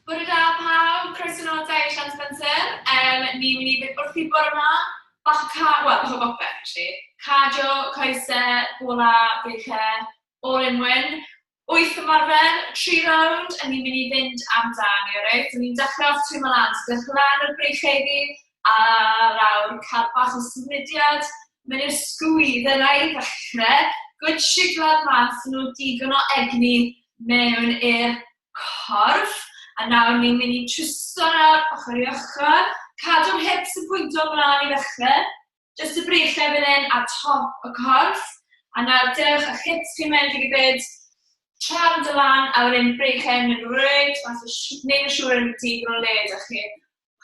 Bore da pawb, croeso nôl da i Sian Spencer. Ni'n mynd i fynd wrthi bore 'ma, bach o ca-, wel, bach o bopeth actually. Cardio, coesau, bola, breichiau, all in one. Wyth ymarfer, tri rownd, a ni'n mynd i fynd amdani, alright? So ni'n dechrau off twymo lan, so dewch lan o'r breichiau i fi, a lawr, cael bach o symudiad, mynd i'r sgwydd yna i ddechrau. Good siglad mas nhw, digon o egni mewn i'r corff. A nawr ni'n mynd i twisto nawr, ochr i ochr. Cadw'r hips yn pwynto ymlaen i ddechrau. Jyst y breichiau fan hyn a top y corff. A nawr dewch â'ch hips chi mewn i gyd. Tra'n dod lan, a wedyn breichiau yn mynd reit mas o wneud yn siŵr yn digon o le 'da chi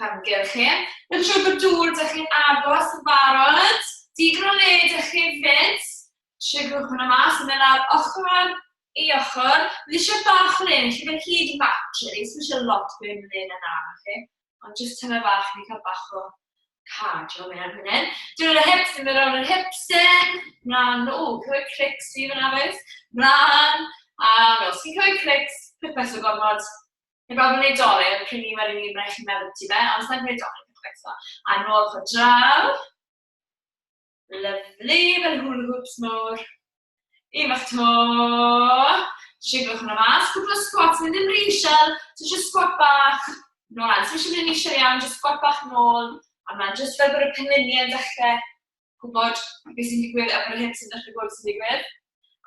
amgylch chi. Wneud yn siŵr bod dŵr 'da chi'n agos yn barod. Digon o le 'da chi 'fyd. Sigrwch hwnna mas, yn mynd lawr ochr i ochr. Bydd eisiau bach o le, felly fel hyd y mat, really. So eisiau lot fwy o le na na, chi. Ond jyst tyma bach, ni cael bach o cardio mewn fan hyn. Dwi'n yr hips, ni'n mynd rownd yr hips in. Mlaen, o, clywed clics fi fyna fes. Mlaen, a fel, os ti'n clywed clics, pwpeth o gormod. Neu brawd yn gwneud dolau, ond pryd ni wedyn ni'n rhaid chi'n meddwl ti fe, ond sa'n gwneud dolau, pwpeth o. A nôl ochr draw. Lyfli, fel hula hoops mawr. Un bach to. Siglwch hwnna mas. Cwpl o squats, mynd ddim rhy isiel. So just squat bach. Nôl lan. So eisiau mynd yn isiel iawn, just squat bach nôl. A mae'n just fel bod y pengliniau yn dechrau gwybod beth sy'n digwydd a bod yr hips yn dechrau gwybod beth sy'n digwydd.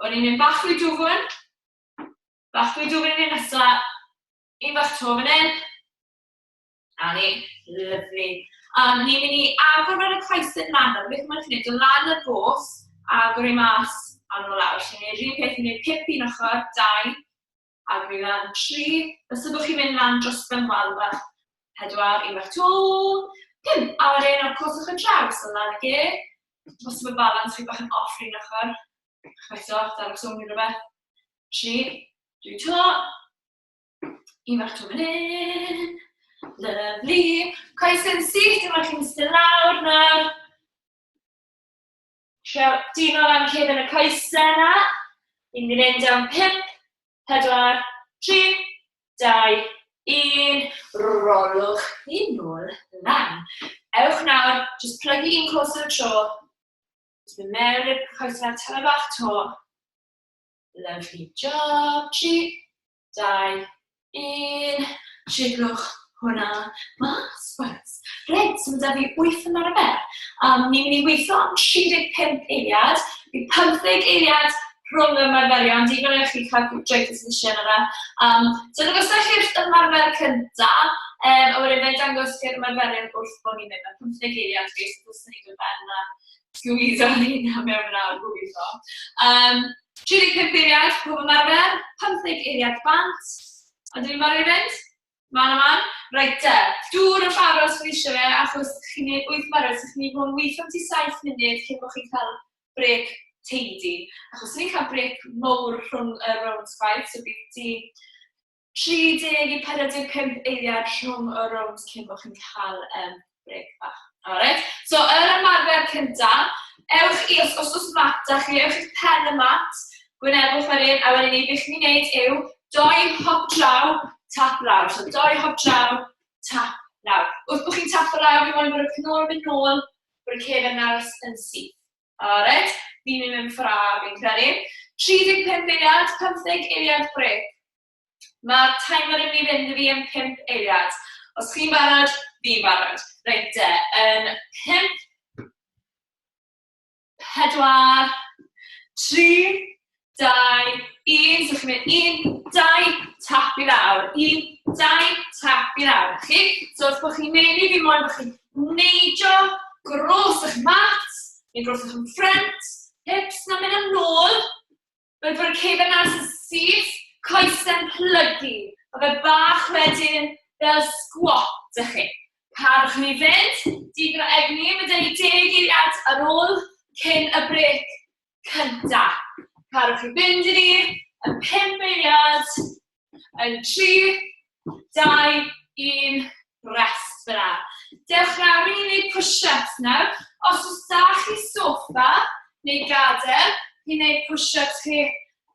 O'n i'n mynd bach fwy dwfn. Bach fwy dwfn i'n nesaf. Un bach to fan hyn. A ni, lyfli. Ni'n mynd i agor fel y coesyn lan nawr. Beth mae'n chi'n gwneud? Dod lan y bos, agor i mas, a nôl lawr. So ni'n gwneud un peth, ni'n gwneud pip un ochr, dau, agor i lan, tri. Fysa bod chi'n mynd lan dros ben wal bach. Pedwar, un bach to, pump. A wedyn o'r cos ochr draw, so lan ag e. Os bod balans fi bach yn off un ochr. Chweto, dal sôn i rhywbeth. Tri, dwi to. Un bach to fan hyn. Lyfli. Coes yn syth, dyma chi'n eistedd lawr nawr. Trio dino lan cefn y coesau yna. Ni'n mynd i fynd am 5, 4, 3, 2, 1. Rolwch chi nôl lan. Ewch nawr, jyst plygu un cos ar y tro. Jyst mynd mewn i'r coesau yna, tyma bach to. Lovely job. 3, 2, 1. Siglwch hwnna mas, boys. Reit, so mae 'da fi wyth ymarfer. Ni'n mynd i weithio am 35 eiliad. Bydd 15 eiliad rhwng y ymarferion, digon i chi cael drink os eisiau yna. So dangosai chi'r ymarfer cynta, a wedyn wna i dangos chi'r ymarferion wrth bod ni'n mynd. Mae 15 eiliad fi, so dylsen ni dod ben a sgwyddo hynna mewn yn awr, gobeithio. 35 eiliad pob ymarfer, 15 eiliad bant. Ydyn ni'n barod i fynd? Man a man. Reit te, dŵr yn barod os chi eisiau fe, achos chi'n gwneud 8 ymarfer, so chi'n mynd i fod yn weithio am 7 munud cyn bod chi'n cael brêc teidi. Achos ni'n cael brêc mowr rhwng y rounds chwaith, so bydd ti 30 i 45 eiliad rhwng y rounds cyn bod chi'n cael brêc bach. Alright, so yr ymarfer cynta, ewch i, os oes mat 'da chi, ewch i'ch pen y mat, gwynebwch wedyn, a wedyn ni, beth chi'n ei wneud yw doi hop draw, tap lawr. So doi hop draw, tap lawr. Wrth bod chi'n tapo lawr, fi moyn bod y canol yn mynd nôl, bod y cefn yn aros yn syth. Alright, fi'n mynd mewn ffra, fi'n credu. 35 eiliad, 15 eiliad brêc. Mae'r timer yn mynd i fynd i fi yn 5 eiliad. Os chi'n barod, fi'n barod. Reit te, yn 5, 4, 3, 2, 1. So chi'n mynd 1, 2, tap i lawr. 1, 2, tap i lawr. Chi? So os bod chi'n meini, fi moyn bod chi'n neidio gros eich mat, neu gros eich ffrant, hips na mynd yn ôl. Fel bod y cefn aros yn syth, coesau'n plygu. Mae fe bach wedyn fel squat ych chi. Parwch ni fynd, digon o egni, mae 'da ni 10 eiliad ar ôl cyn y brêc cynta. Parwch i fynd i ni, yn 5 eiliad, yn 3, 2, 1, rest fyna. Dewch nawr i ni wneud push-ups nawr. Os oes da chi soffa neu gader, chi'n gwneud push-ups chi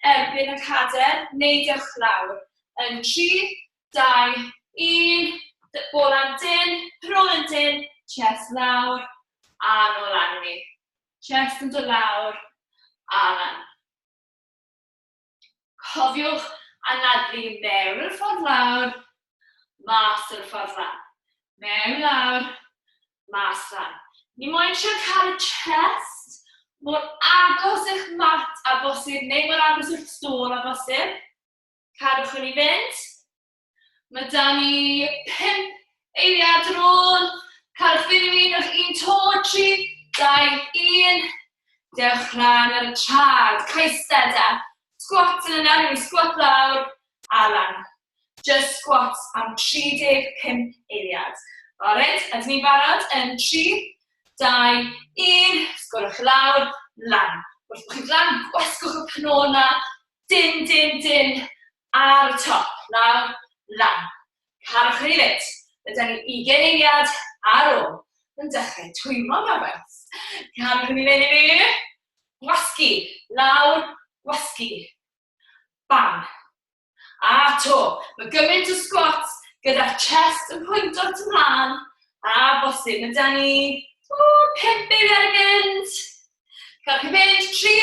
erbyn y cader, neu dewch lawr. Yn 3, 2, 1, bolan dyn, penôl yn dyn, chest lawr, a nôl lan i ni. Chest yn dod lawr, a lan. Cofiwch anadlu mewn yr ffordd lawr, mas yr ffordd lan. Mewn lawr, mas lan. Ni moyn trio cael y chest mor agos i'ch mat a bosib, neu mor agos i'ch stôl a bosib. Cadwch hwn i fynd. Mae da ni 5 eiliad ar ôl. Cadwch fynd i un o'ch un to, 3, 2, 1. Dewch lan ar y trad, coesau da. Squat yn yna, ni'n squat lawr a lan. Just squat am 35 eiliad. Alright, ydyn ni'n barod? Yn 3, 2, 1, sgwrwch lawr, lan. Wrth bod chi'n lan, gwasgwch y penôl na, dim, dim, dim, ar y top, lawr, lan. Carwch yn ei fynd. Gyda ni 20 eiliad ar ôl yn dechrau twymo ma bois. Carwch yn ei fynd i fi. Gwasgu, lawr, gwasgu. Bam. A to, mae gymaint o squats gyda'r chest yn pwyntio at ymlaen a bosib. Mae da ni 5 eiliad i fynd. Carwch i fynd, 3,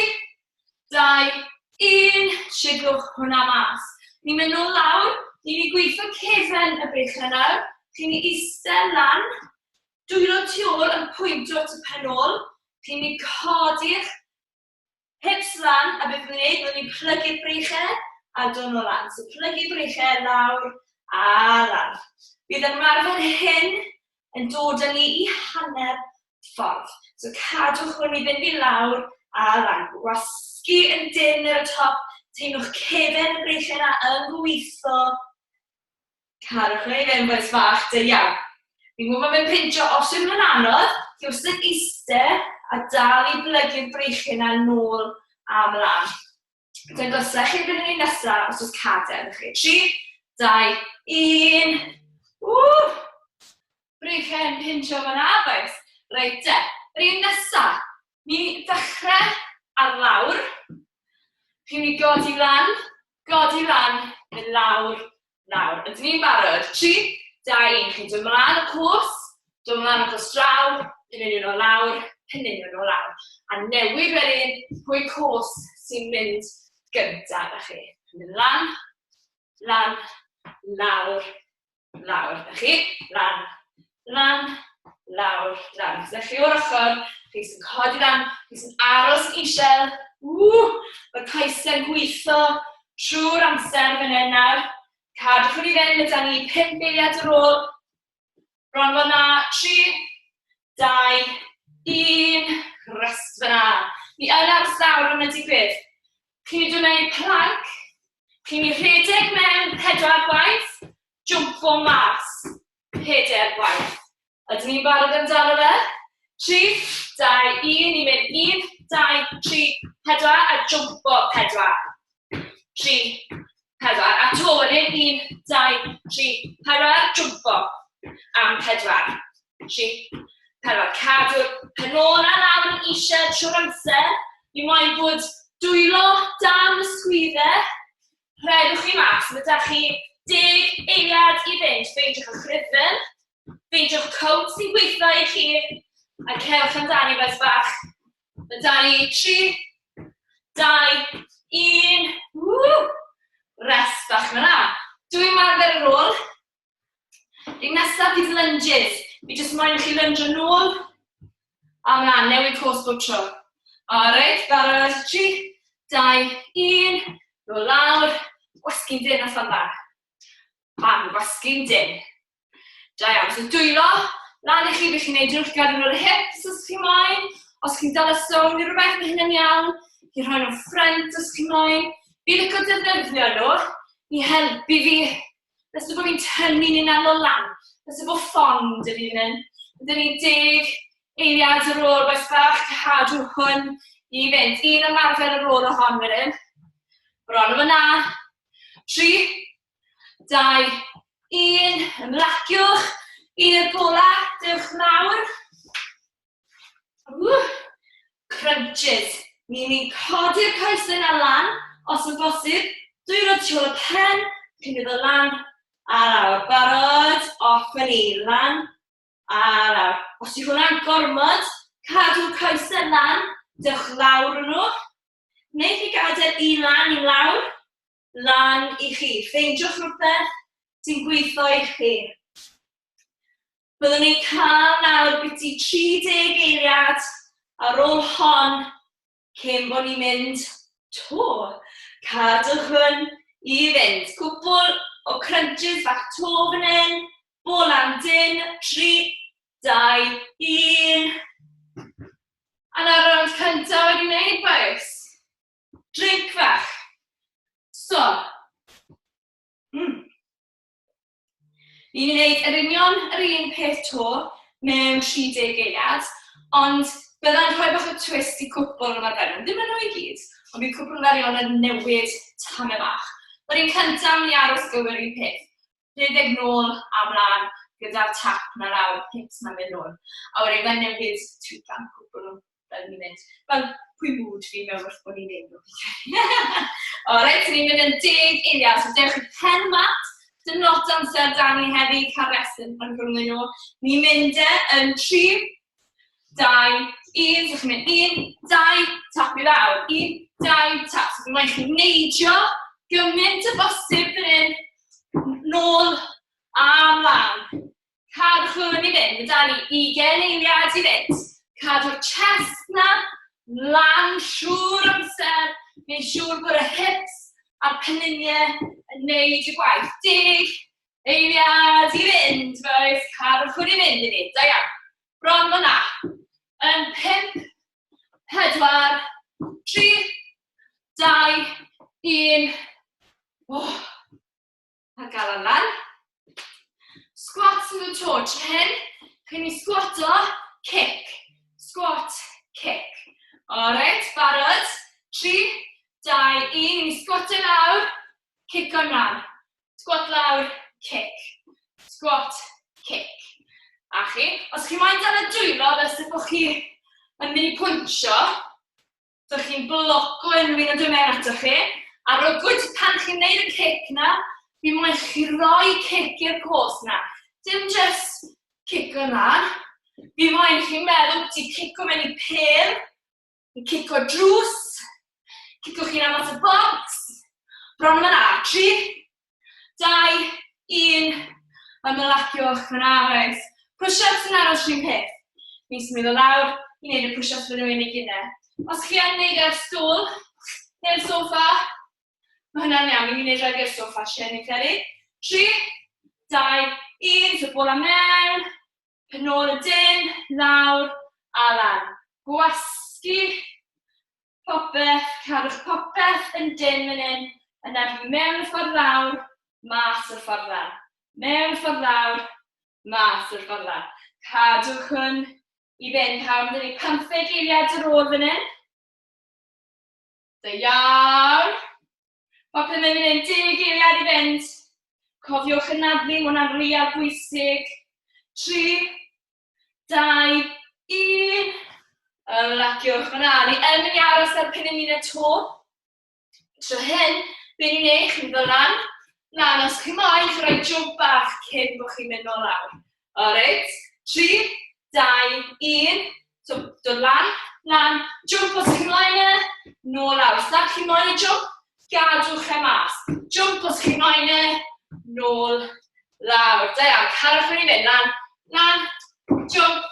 2, 1, siglwch hwnna mas. Ni'n mynd nôl lawr, ni'n mynd i gweithio cefen y breichiau nawr. Chi'n mynd i eistedd lan, dwylo tu ôl yn pwyntio at y pen ôl. Chi'n mynd i codi'ch hips lan, a beth ni'n gwneud, byddwn ni'n plygu'r breichiau a dod nôl lan. So plygu breichiau lawr a lan. Bydd ymarfer hyn yn dod â ni i hanner ffordd. So cadwch hwn i fynd i lawr a lan. Gwasgu yn dynn ar y top. Teimlwch cefen y breichiau yna yn gweithio. Cadwch hwn i fynd, bois bach, da iawn. Fi'n gwybod mae'n pincho os yw'n yn anodd, chi wastad yn eistedd a dal i blygu'r breichiau yna nôl a mlaen. Dangosau chi beth ni'n nesaf os oes cader chi. 3, 2, 1. Ww! Breichiau yn pincho fan'na, bois. Reit te, yr un nesa. Ni'n dechrau ar lawr. Chi'n mynd i godi lan, godi lan, mynd lawr, lawr. Ydyn ni'n barod? 3, 2, 1. Chi'n dod mlaen y cwrs, dod mlaen y cwrs draw, penynnu nhw lawr, penynnu nhw lawr. A newid wedyn pwy cwrs sy'n mynd gyntaf â chi. Mynd lan, lan, lawr, lawr. Na chi, lan, lan, lawr, lan. So chi o'r ochr, chi sy'n codi lan, chi sy'n aros yn isel. Ww, mae'r coesau'n gweithio trwy'r amser fan hyn nawr. Cadwch hwn i fynd, mae da ni 5 eiliad ar ôl. Bron fel na, 3, 2, 1, rest fyna. Ni yn aros lawr yn y digwydd. Chi'n mynd i wneud plank, chi'n mynd i rhedeg mewn pedwar gwaith, jwmpo mas pedair gwaith. Ydyn ni'n barod amdano fe? 3, 2, 1, ni'n mynd 1, 2, 3, 4, a jwmpo 4. 3, 4. A to wedyn, 1, 2, 3, 4, jwmpo am 4. 3, 4. Cadw'r pen ôl a lawr yn eisiau trwy'r amser. Ni moyn bod dwylo dan y sgwyddau. Rhedwch chi mas. Mae da chi 10 eiliad i fynd. Ffeindiwch eich rhythm. Ffeindiwch coat sy'n gweithio i chi. A cewch amdani beth bach. Mae da ni 3, 2, 1. Woo! Rest bach fyna. Dwi'n marfer ar ôl. Un nesaf fydd lunges. Fi jyst moyn i chi lungio nôl a mlaen, newid cwrs bob tro. Alright, barod, 3, 2, 1, nôl lawr, gwasgu'n dyn allan dda. Bam, gwasgu'n dyn. Da iawn, so dwylo, lan i chi, beth chi'n neud, rhywbeth gadw nhw'r hips os chi moyn. Os chi'n dal y stone neu rhywbeth, mae hynny'n iawn. Chi'n rhoi nhw'n ffrant os chi moyn. Fi'n licio defnyddio nhw i helpu fi. Nes bod fi'n tynnu'n unan o lan. Nes bod ffon dy fi fan hyn. Dyn ni 10 eiliad ar ôl, bois bach, cadw hwn i fynd. Un ymarfer ar ôl o hon wedyn. Bron o fyna. 3, 2, 1. Ymlaciwch. Un i'r gola, dewch lawr. Ww! Crunches. Ni'n mynd codi'r coesau yna lan, os yn bosib. Dwylo tu ôl y pen, chi'n mynd o lan, a lawr. Barod, off â ni, lan a lawr. Os yw hwnna'n gormod, cadw coesau lan, dewch lawr â nhw. Neu chi gadael un lan, un lawr, lan i chi. Ffeindiwch rhywbeth sy'n gweithio i chi. Byddwn ni'n cael nawr biti 30 eiliad ar ôl hon cyn bod ni'n mynd 'to. Cadwch hwn i fynd. Cwpl o crunches bach 'to fan hyn. Bol am dyn. 3, 2, 1. A 'na'r rownd cyntaf wedi wneud, bois. Drink fach. So. Ni'n gwneud yr union yr un peth 'to mewn 30 eiliad, ond bydda'n rhoi bach o twist i cwpl o'r ymarferion. Ddim yn nhw i gyd, ond bydd cwpl o ymarferion yn newid tamed bach. Yr un cyntaf, mynd i aros gywir un peth. Rhedeg nôl a mlaen gyda'r tap 'na lawr, hips 'na'n mynd nôl. A wedyn mae'n newid tweakan cwpl o fel ni'n mynd. Fel pwy mood fi mewn wrth bod ni'n neud nhw. Alright, so ni'n mynd yn 10 eiliad. So dewch i pen mat. Dim lot amser da ni heddi, cael rest yn rhwng nhw. Ni'n mynd e yn 3, 2, 1. So chi'n mynd 1, 2, tap i lawr. 1, 2, tap. So fi'n moyn chi neidio gymaint o bosib fan hyn. Nôl a mlaen. Cadwch hwn i fynd. Mae 'da ni ugain eiliad i fynd. Cadw'r chest 'na lan trwy'r amser. Gwneud siŵr bod y hips a'r pengliniau yn neud y gwaith. 10 eiliad i fynd, bois. Cadwch hwn i fynd i ni. Da iawn. Bron fan'na. Yn 5, 4, 3, 2, 1. Oh. A gael lan. Squats in the torch. Hyn, chi'n mynd i squato, kick. Squat, kick. Alright, barod. 3, 2, 1. Ni'n mynd i squato lawr, kick o'n mlaen. Squat lawr, kick. Squat, kick. A chi, os chi moyn dal y dwylo fel sut bod chi yn mynd i pwnsio, So chi'n bloco unrhyw un yn dod mewn ato chi. A rygwyd pan chi'n neud y cic 'na, fi moyn chi roi cic i'r cos 'na. Dim jyst cico 'na. Fi moyn chi meddwl bod ti'n cico mewn i pêl, yn cico drws, cico chi'n am at y bocs. Bron yma na. 3, 2, 1. Ymlaciwch fyna, bois. Push-ups yn aros rhywun peth. Ni'n symud o lawr i wneud y push-ups fan nhw'n ei gynne. Os chi yn wneud ar stôl neu'r soffa, mae hwnna'n iawn. Ni'n gwneud rhai ar soffa, sian, ni'n credu. 3, 2, 1, so bola mewn, pen ôl y dyn, lawr a lan. Gwasgu popeth, cadwch popeth yn dynn fan hyn, yna mewn y ffordd lawr, mas o'r ffordd lan. Mewn y ffordd lawr, mas o'r ffordd lan. Cadwch hwn i fynd. Pawb, mae ni 15 eiliad ar ôl fan hyn. Da iawn. Popeth yn mynd fan hyn, 10 eiliad i fynd. Cofiwch anadlu, mae hwnna'n real bwysig. 3, 2, 1. Ymlaciwch fyna. Ni yn mynd i aros ar pengliniau 'to. Tro hyn, be ni'n neud, chi'n dod lan, lan os chi moyn, chi'n rhoi jump bach cyn bod chi'n mynd nôl lawr. Alright, 3, 2, 1. So, dod lan, lan, jump os chi moyn e, nôl lawr. Os na chi moyn y jump, gadwch e mas. Jump os chi moyn e, nôl lawr. Da iawn, cadwch hwn i fynd. Lan, lan, jump,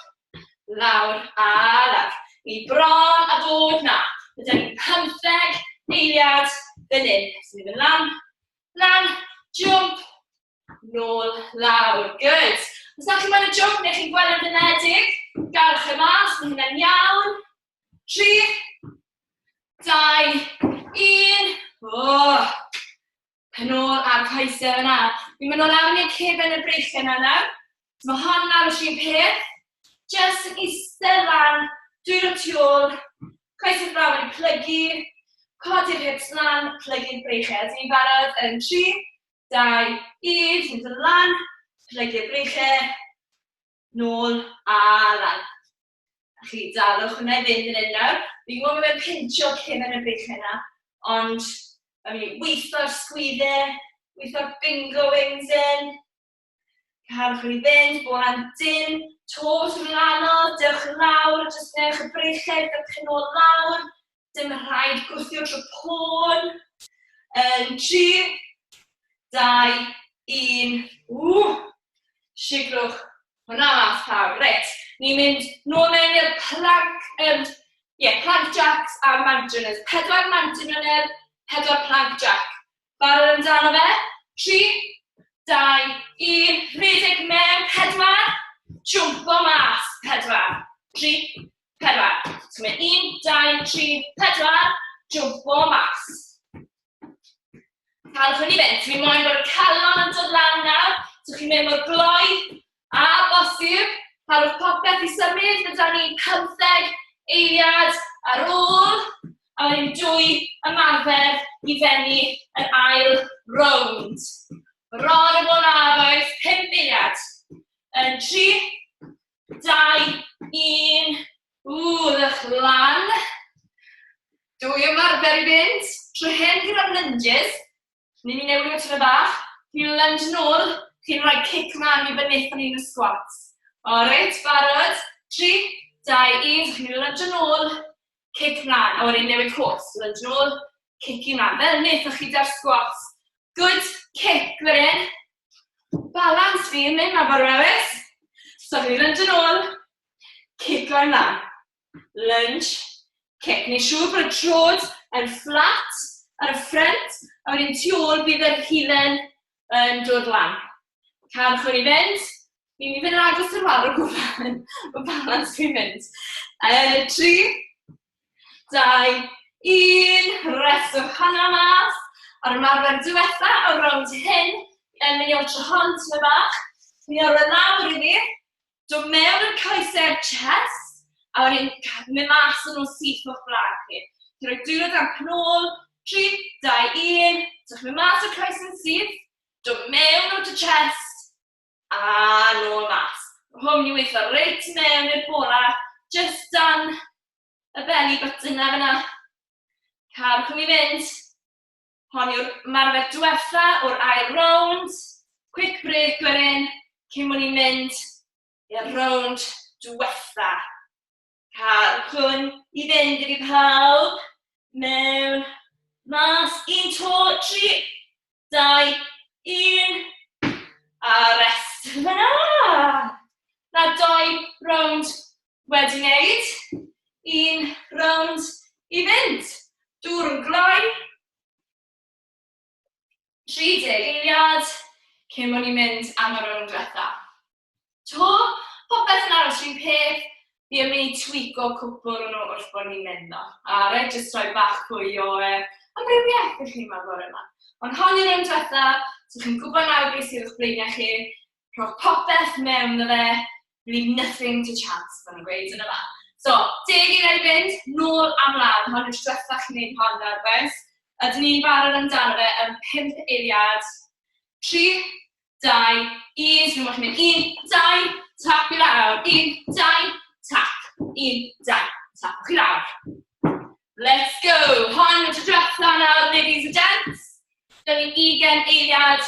lawr a lawr. Ni bron a bod 'na. Mae 'da ni 15 eiliad fan hyn. So ni'n mynd lan, lan, jump, nôl, lawr. Good. Os na chi moyn y jump neu chi'n gweld yn flinedig, gadwch e mas, mae hynna'n iawn. 3, 2, 1. Oh. Pen ôl a'r coesau fyna. Ni'n mynd o lawr i'r cefen y breichiau yna nawr. So mae hon nawr yr un peth. Just yn eistedd lan, dwylo tu ôl, coesau draw wedi plygu, codi'r hips lan, plygu'r breichiau. Dyn ni'n barod yn 3, 2, 1, ti'n dod lan, plygu'r breichiau, nôl a lan. A chi dalwch hwnna i fynd yn hyn nawr. Fi'n gwybod bod fe'n pincho cefen y breichiau yna, ond mae'n mynd i weithio'r sgwyddau, Weithio'r bingo wings in. Cadwch i fynd, bod am dyn, toes yn anodd, dewch lawr, jyst newch y breichiau, dewch yn ôl lawr. Dim rhaid gwthio trwy pôn. Yn 3, 2, 1, ww! Siglwch hwnna mas pawb. Reit, ni'n mynd nôl mewn i'r plank, yeah, plank jacks a mountain runners. Pedwar mountain runner, pedwar plank jack. Barod amdano fe? 3, 2, 1, rhedeg mewn, pedwar, jwmpo mas, pedwar, 3, 4. So mae 1, 2, 3, 4, jwmpo mas. Cadwch hwn i fynd. Ni'n moyn bod y calon yn dod lan nawr. So chi'n mynd mor gloi a bosib. Cadwch popeth i symud. Mae da ni 15 eiliad ar ôl. A wedyn dwy ymarfer i fennu yr ail rownd. Bron y bod na, boys. 5 eiliad. Yn 3, 2, 1. Ww, ddech lan. Dwy ymarfer i fynd. Trwy hyn gyda'r lunges. Ni'n mynd i newid o tipyn bach. Chi'n lunge nôl, chi'n rhoi kick mlaen i fyny wnaethon ni yn y squats. Alright, barod? 3, 2, 1. So chi'n lunge nôl, kick mlaen. A wedyn newid coes. Lunge nôl, kick i mlaen. Fel wnaethoch chi da'r squats. Good kick wedyn. Balance fi yn mynd ma bore Lewis. So chi'n lunge nôl, kick o'i mlaen. Lunge, kick. Ni'n siŵr bod y trod yn fflat ar y ffrynt, a wedyn tu ôl bydd yr hufen yn dod lan. Cadwch hwn i fynd. Ni'n mynd i fynd yn agos i'r wal o gwbl. Mae balance fi'n mynd. 3, 2, 1. Restwch hwnna mas. A'r ymarfer diwetha o rownd hyn, yn mynd i altro hon tyma bach. Ni'n arwain lawr iddi. Dod mewn i'r coesau'r chest, a wedyn mynd mas o'n nhw'n syth o'ch blaen chi. Chi'n rhoi dwylo dan penôl, 3, 2, 1. So chi'n mynd mas o'r coes yn syth, dod mewn o'r chest, a nôl mas. Mae hwn mynd i weithio reit mewn i'r bola, just dan y belly button na fyna. Carwch i mi fynd. Hon yw'r ymarfer diwetha o'r ail rownd. Quick break wedyn, cyn bod ni'n mynd i'r rownd diwetha. Cael hwn i fynd i fi pawb. Mewn, mas, 1, 2, 3, 2, 1. A rest fyna. Na doi rownd wedi wneud. Un rownd i fynd. Dŵr yn gloi. 30 eiliad cyn bod ni'n mynd am y rownd diwetha. To, popeth yn aros rhywun peth, fi yn mynd i tweako cwpl o'n nhw wrth bod ni'n mynd ddo. A reit, jyst rhoi bach fwy o amrywiaeth i chi yma bore yma. Ond hon yw'r rownd diwetha, so chi'n gwybod nawr beth sydd o'ch blaenau chi. Rhowch popeth mewn iddo fe, leave nothing to chance, maen nhw'n gweud yn yma. So, deg eiliad i fynd, nôl am lan. Hon yw'r diwetha chi'n gwneud hon nawr, boys. Ydyn ni'n barod amdano fe yn 5 eiliad. 3, 2, 1. So, chi'n mynd 1, 2, tap i lawr. 1, 2, tap. 1, 2, tap i lawr. Let's go! Hon yw'r diwetha nawr, ladies and gents. Dyna ni 20 eiliad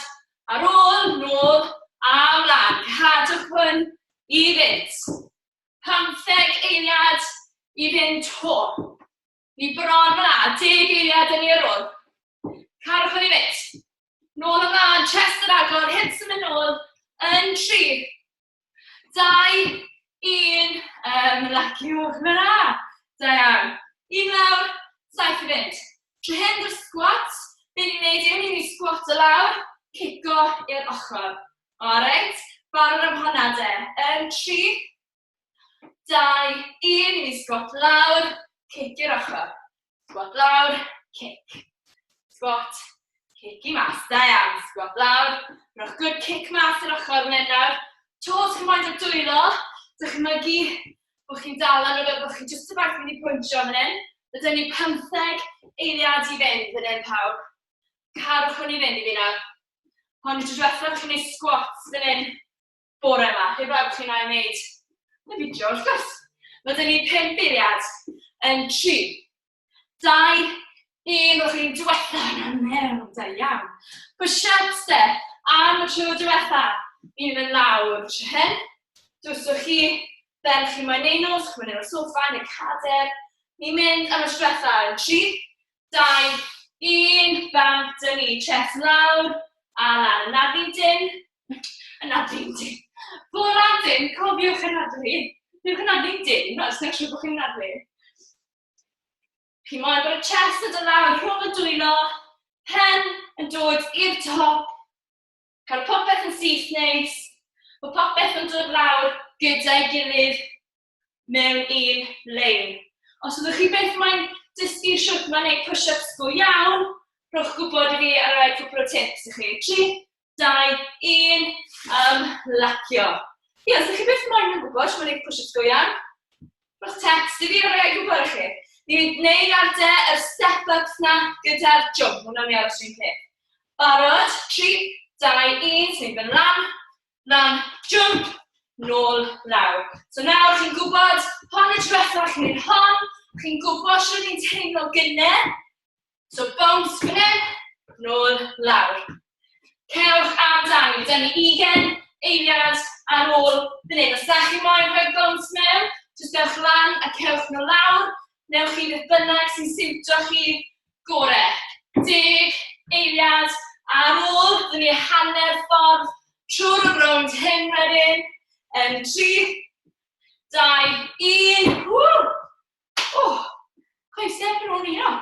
ar ôl, nôl, a mlaen. Cadwch hwn i fynd. 15 eiliad i fynd to. Ni bron fyna, 10 eiliad yn ni ar ôl. Cadwch hwn i fynd. Nôl ymlaen, chest yn agor, hips yn mynd nôl. Yn 3, 2, 1. Ymlaciwch fyna. Da iawn. Un lawr, 7 i fynd. Trwy hyn gyda'r squat, be ni'n neud yw ni'n mynd i squat o lawr, cico i'r ochr. Alright, barod am hwnna de. Yn 3, 2, 1, ni'n mynd i squat lawr, cic i'r ochr. Squat lawr, kick. Squat, kick i mas. Da iawn, squat lawr. Rhowch good kick mas i'r ochr fan hyn nawr. Toes chi'n moyn y dwylo, dychmygu bod chi'n dal arno fel bod chi jyst about mynd i pwyntio fan hyn. Mae 'da ni 15 eiliad i fynd fan hyn pawb. Cadwch hwn i fynd i fi nawr. Hon yw'r tro diwethaf chi'n gwneud squats fan hyn bore yma. Heb law bod chi'n ail wneud y fideo wrth gwrs. Mae 'da ni 5 eiliad yn 3, 2, 1. Rowch chi'n diwetha yna mewn, da iawn. Push-ups de, am y tro diwetha. Ni'n mynd lawr tro hyn. Dwyswch chi, fel chi moyn neud nhw, os chi'n mynd ar y soffa neu cader. Ni'n mynd am y tro diwetha. 3, 2, 1, bam, dyn ni. Chest lawr, a lan. Anadlu'n dyn. Anadlu'n dyn. Bola'n dyn, cofiwch anadlu. Newch anadlu'n dyn, os newch siŵr bod chi'n anadlu. Chi moyn bod y chest yn dod lawr rhwng y dwylo, pen yn dod i'r top, cael popeth yn syth neis, bod popeth yn dod lawr gyda'i gilydd mewn un lein. Os ydych chi byth moyn dysgu shwt mae gwneud push-ups go iawn, rhowch gwybod i fi a rhoi cwpl o tips i chi. 3, 2, 1, ymlacio. Ie, os ydych chi byth moyn yn gwybod shwt mae gwneud push-ups go iawn, rhowch text i fi a rhoi gwybod i chi. Ni'n gwneud ar de yr step-ups na gyda'r jump. Hwna'n mi aros un peth. Barod? 3, 2, 1, sy'n mynd lan, lan, jump, nôl, lawr. So nawr chi'n gwybod, hon y diwetha chi'n mynd hon, chi'n gwybod sydd ni'n teimlo gynne. So bounce fan hyn, nôl, lawr. Cewch amdani, dyna ni 20 eiliad ar ôl fan hyn. Os da chi moyn rhoi bounce mewn, jyst dewch lan a cewch nhw lawr. Newch chi beth bynnag sy'n siwtio chi gore. 10 eiliad ar ôl, dyn ni hanner ffordd trwy'r rownd hyn wedyn. Yn 3, 2, 1. Woo! Oh, coesau bron i o.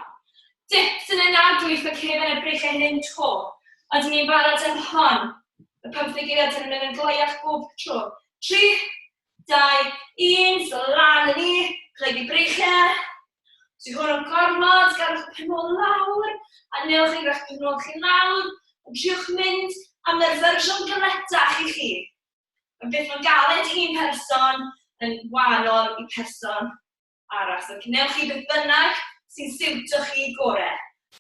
Dips yn yna, dwyth y cefen y breichiau hyn to. A dyn ni'n barod am hon. Y 15 eiliad yn mynd yn gloiach bob tro. 3, 2, 1, so lan yn ni, plygu breichiau. Os yw hwn yn gormod, gadwch y pen ôl lawr, a newch chi eich pen ôl chi lawr, a triwch mynd am yr fersiwn galetach i chi. Mae beth mae'n galed i un person yn wahanol i person arall. So cynewch chi beth bynnag sy'n siwtio chi gore.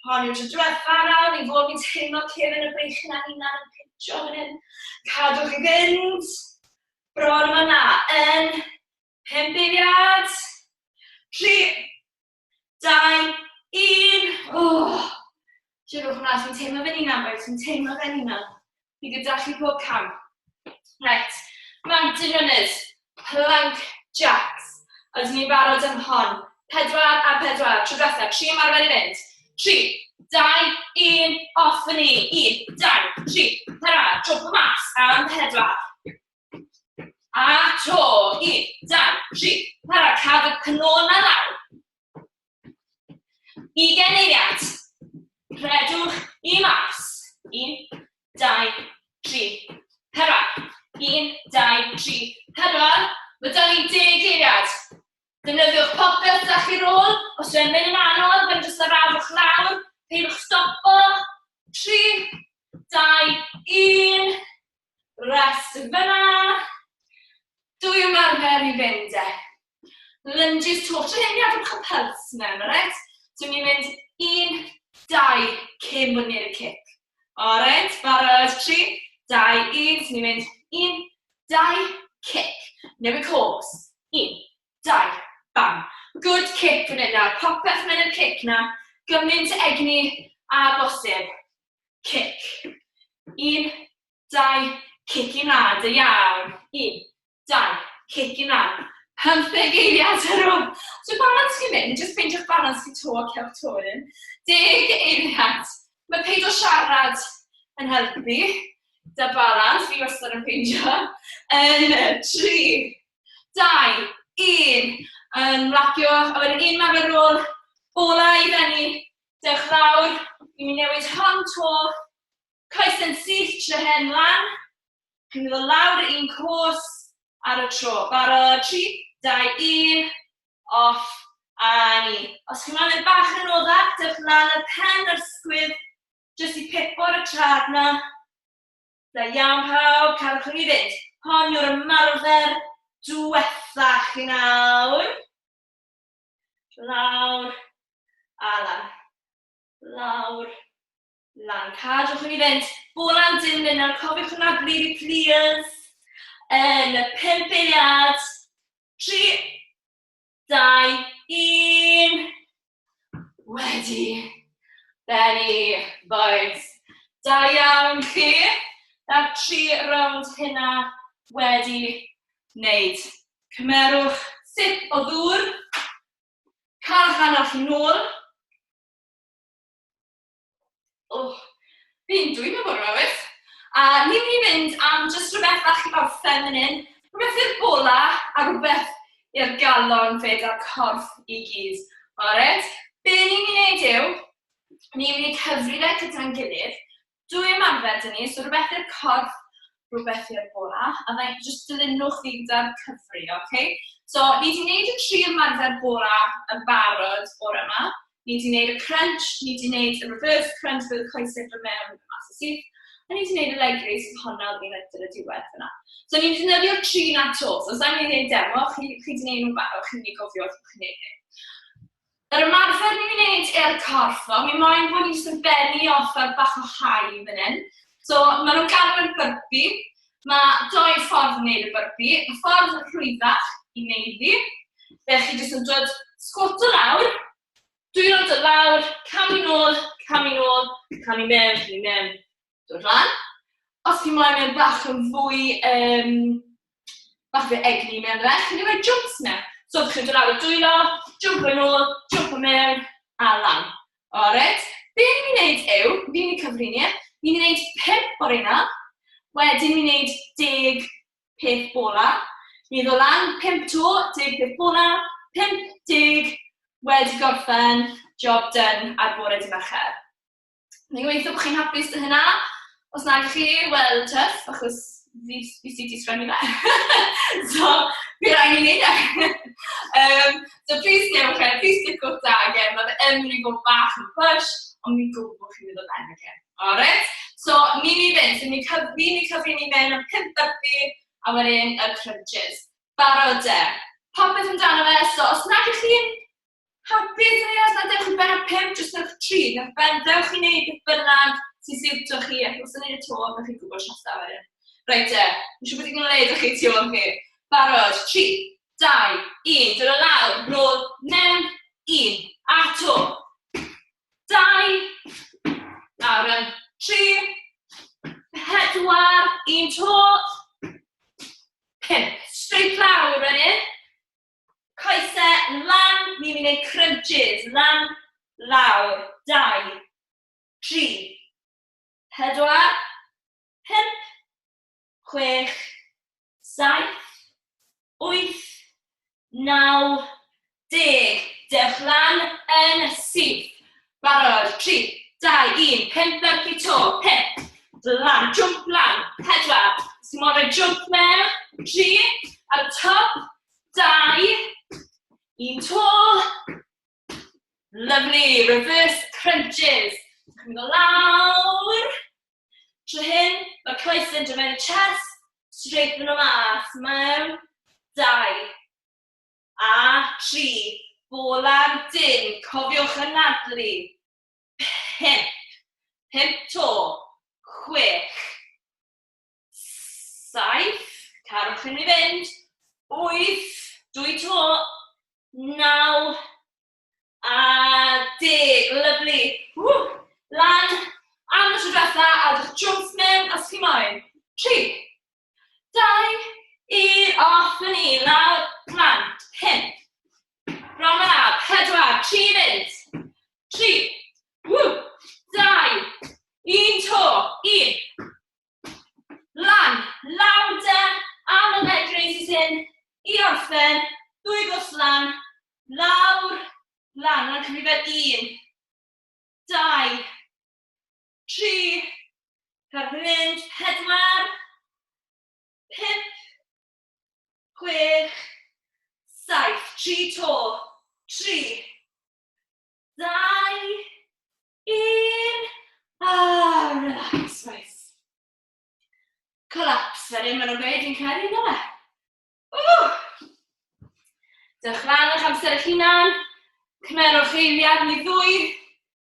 Hon yw'r tro diwetha nawr, ni'n fod ni'n teimlo cefn y breichiau na'n hunan yn pincho fan hyn. Cadwch i fynd. Bron yma na, yn 5 eiliad. 3, 2, 1. Oh, Siwr hwnna, ti'n teimlo fe'n hunan, boys, ti'n teimlo fe'n hunan. Fi gyda chi pob cam. Right, mountain runners, plank jacks. A dyn ni'n barod am hon. 4 a 4, tro diwetha, 3 ymarfer i fynd. 3, 2, 1, off yn ni. 1, 2, 3, 4, jump o mas am 4. A to, 1, 2, 3, 4, cadw pen ôl na lawr. 20 eiliad. Rhedwch i mas. 1, 2, 3, 4. 1, 2, 3, 4. Mae da ni 10 eiliad. Defnyddiwch popeth da chi rôl. Os yw'n mynd yn anodd, mae'n jyst arafwch lawr. Peidwch stopo. 3, 2, 1. Rest fyna. Dwy ymarfer i fynd e. Lunges to. Tro hyn i adwch y pulse mewn, alright? So ni'n mynd 1, 2, cyn bod ni'n y kick. Alright, barod, 3, 2, 1. So ni'n mynd 1, 2, kick. Newid coes. 1, 2, bam. Good kick fan hyn nawr. Popeth mewn y kick na. Gymaint egni a bosib. Kick. 1, 2, kick i mlaen. Da iawn. 1, 2, kick i mlaen. 15 eiliad ar ôl. So balance chi'n mynd, just ffeindiwch balance chi to a cewch to yn. 10 eiliad. Mae peidio siarad yn helpu. Da balance, fi wastad yn ffeindio. Yn 3, 2, 1. Yn lacio, a wedyn un marfer ar ôl. Ola i fyny. Dewch lawr. Ni'n mynd newid hon to. Coes yn syth tro hen lan. Chi'n mynd o lawr un coes ar y tro. Barod, 3, 2, 1, off, a ni. Os chi'n mynd bach yn oddach, dewch lan y pen o'r sgwydd, jyst i pipo'r y trad na. Da iawn pawb, cadwch chi fynd. Hon yw'r ymarfer diwetha chi nawr. Lawr, a lan. Lawr, lan. Cadwch chi fynd. Bolan dim nawr, cofiwch hwnna, really please. Yn y 5 eiliad. 3, 2, 1. Wedi. Benni, boys. Da iawn chi. Na'r 3 rownd hynna wedi wneud. Cymerwch sip o ddŵr. Cael eich anadl chi nôl. Oh, fi'n dwym y bore 'ma, wys. A ni'n mynd i fynd am jyst rhywbeth bach i orffen fan hyn. Rhywbeth i'r bola a rhywbeth i'r galon fyd a'r corff i gyd. Alright? Be ni'n mynd i wneud yw, ni'n mynd i cyfri fe gyda'n gilydd. Dwy ymarfer dyn ni, so rhywbeth i'r corff, rhywbeth i'r bola. A dda jyst dilynwch fi gyda'r cyfri, okay? So, ni wedi gwneud y 3 ymarfer bola yn barod bore yma. Ni wedi gwneud y crunch, ni wedi gwneud y reverse crunch fel y coesau dod mewn mas o syth, a ni wedi gwneud y leg raise yn honna oedd ni'n ar y diwedd fyna. So ni'n defnyddio'r 3 na to, so os angen gwneud demo, chi wedi gwneud nhw'n barod, chi'n mynd i gofio wrth chi'n gwneud e. Yr ymarfer ni'n gwneud i'r corff, o, mi moyn bod ni'n jyst yn bennu off ar bach o high fan hyn. So maen nhw'n galw yn burpee. Mae doi ffordd i wneud y burpee. Y ffordd rhwyddach i wneud fi, fe chi jyst yn dod squat o lawr, dwylo'n dod lawr, camu nôl, camu nôl, camu mewn, camu mewn, dod lan. Os chi moyn mewn bach yn fwy, bach fwy egni mewn fe, chi'n rhoi jumps mewn. So chi'n dod lawr y dwylo, jump yn ôl, jump yn mewn, a lan. Alright, be ni'n mynd i wneud yw, fi'n mynd i cyfri ni, ni'n mynd i wneud 5 o'r reina, wedyn ni'n mynd 10 peth bola. Ni ddod lan, 5 to, 10 peth bola, 5, 10, wedi gorffen, job done ar bore dy Mercher. Ni'n gobeithio bod chi'n hapus dy hynna. Os nag chi, wel, tough, achos fi sydd wedi sgwennu fe. So, fi rhaid i wneud e. So, please newch e, please clicwch tag e. Mae fe yn mynd i fod bach yn push, ond fi'n gwybod bod chi'n mynd o ben again. Alright? So, ni'n mynd i fynd. So, ni'n cyfri, ni'n cyfri ni mewn am 5 burpee, a wedyn y crunches. Barod e. Popeth amdano fe, so os nag ych chi'n hapus neu os na dewch i ben ar 5, jyst newch 3, newch ben, dewch i wneud beth bynnag sy'n siwtio chi, ac os yn neud y to, ddewch chi'n gwybod siarad wedyn. Reit e, fi'n siŵr bod i'n gwneud chi tu ôl chi. Barod, 3, 2, 1, dod o lawr, nôl, mewn, 1, a to. 2, nawr yn 3, 4, 1 to, 5. Straight lawr wedyn. Coesau lan, ni'n mynd i wneud crunches, lan, lawr, 2, 3, 4, 5, 6, 7, 8, 9, 10. Dewch lan yn syth. Barod, 3, 2, 1, 5 burpee to, 5, lan, jump lan, 4, sy'n moyn rhoi jump mewn, 3, ar y top, 2, 1 to. Lovely, reverse crunches. Chi'n mynd o lawr. Trwy hyn, mae'r coes yn dod mewn i chest, straight yn o mas, mewn, 2, a 3, bola'r dyn, cofiwch anadlu, 5, 5 to, 6, 7, carwch chi'n mynd i fynd, 8, 2 to, 9, a 10, lovely. Woo! Lan, am y tro diwetha, a dwch jumps mewn os chi moyn. 3, 2, 1, off yn ni, lawr, lan, 5. Bron yna, 4, 3 fynd. 3, woo, 2, 1 to, 1. Lan, lawr de, am y leg raises hyn, i orffen, 2 gwrs lan, lawr, lan, mae'n cyfri fel 1, 2, 3, cadw mynd, 4, 5, 6, 7, 3 to, 3, 2, 1, a relax, boys. Collapse fan hyn, maen nhw'n gweud, fi'n credu, yna fe. Woo! Dewch lan o'ch amser eich hunan, cymerwch eiliad neu ddwy,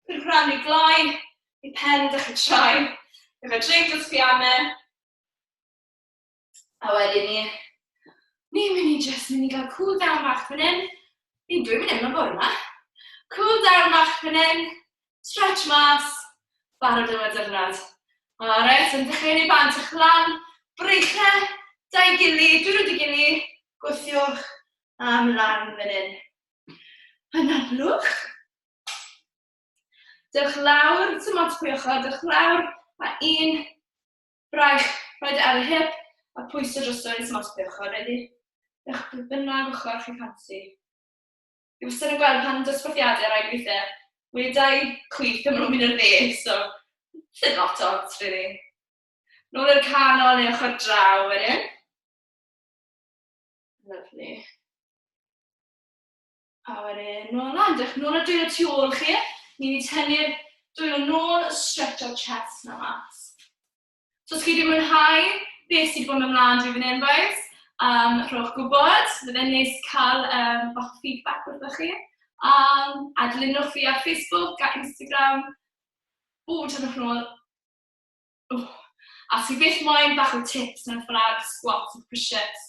cyrwch ran i gloi, i pen dechrau troi, efe drink os chi ame. A wedyn ni, ni'n mynd i just mynd i gael cool down bach fan hyn. Fi'n dwy munud mewn bore yma. Cool down bach fan hyn, stretch mas, barod am y diwrnod. Alright, yn dechrau ni bant, ych lan, breichau, da'i gili, dwylo dy gili, gwthiwch am lan fan hyn. Anadlwch. Dewch lawr, dim ots pwy ochr, dewch lawr, a un braich, rhaid ar y hip, a pwyso drosto, dim ots pwy ochr, ready? Dewch pwy bynnag ochr chi ffansi. Fi wastad yn gweld pan dosbarthiadau rai gweithiau, wedi dau chwith a maen nhw'n mynd i'r dde, so ddim lot ots, really. Nôl i'r canol neu ochr draw wedyn. Lovely. A wedyn nôl lan, dewch nôl â dwylo tu ôl chi. Ni wedi tynnu'r dwylo nôl, stretch our chest na mas. So os chi wedi mwynhau beth sydd wedi bod yn ymlaen drwy fan hyn, boys, rhowch gwybod. Fydde'n neis cael bach o feedback wrthoch chi. A dilynwch fi ar Facebook a Instagram. O, tynnwch nôl. Oh. A os chi byth moyn bach o tips mewn ffordd squats a push-ups,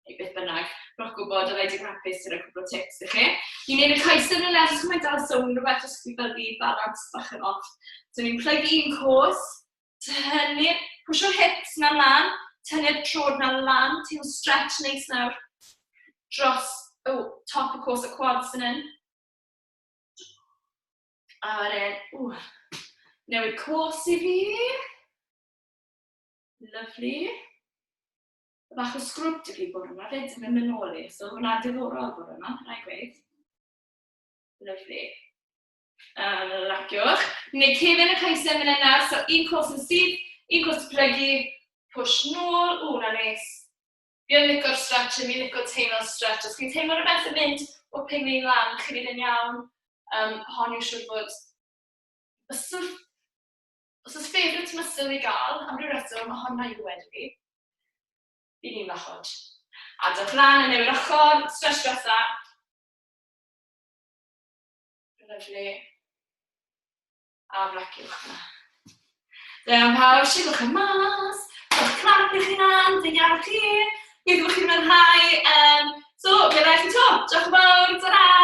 neu beth bynnag, rhowch gwybod, byddai digon hapus i roi cwpl o tips i chi. Ni'n neud y coesau yn nes, os chi'n dal sôn rhywbeth, os chi fel fi, balance bach yn off. So ni'n plygu un cos, tynnu'r, pwsio'r hips na lan, tynnu'r trod na lan, ti'n stretch neis nawr dros oh, top y cos y quads yn hyn. A wedyn, ww, newid cos i fi. Lovely. Bach o sgrwb dy fi bore yma fyd, yn mynd nôl i. So hwnna'n diddorol bore yma, rhaid gweud. Lovely. Laciwch. Ni'n gwneud cefn y coesau mynd yna, so un cos yn syth, un cos plygu, push nôl, o, na neis. Fi yn licio'r stretch, fi'n licio teimlo'r stretch. Os chi'n teimlo rhywbeth yn mynd o pingling lan, chi'n mynd yn iawn. Hon yw siŵr fod muscle, os oes favourite muscle i gael, am ryw reswm, honna yw wedi fi. Fi'n un bach od. A dewch lan yn newid ochr, stretch diwetha. Lovely. A flaciwch yna. Da iawn pawb, siwch chi mas. Rhowch clap i chi nan, da iawn chi. Gobeithio bod chi'n mwynhau. So, fe ddau chi to. Diolch yn fawr, ta-ra!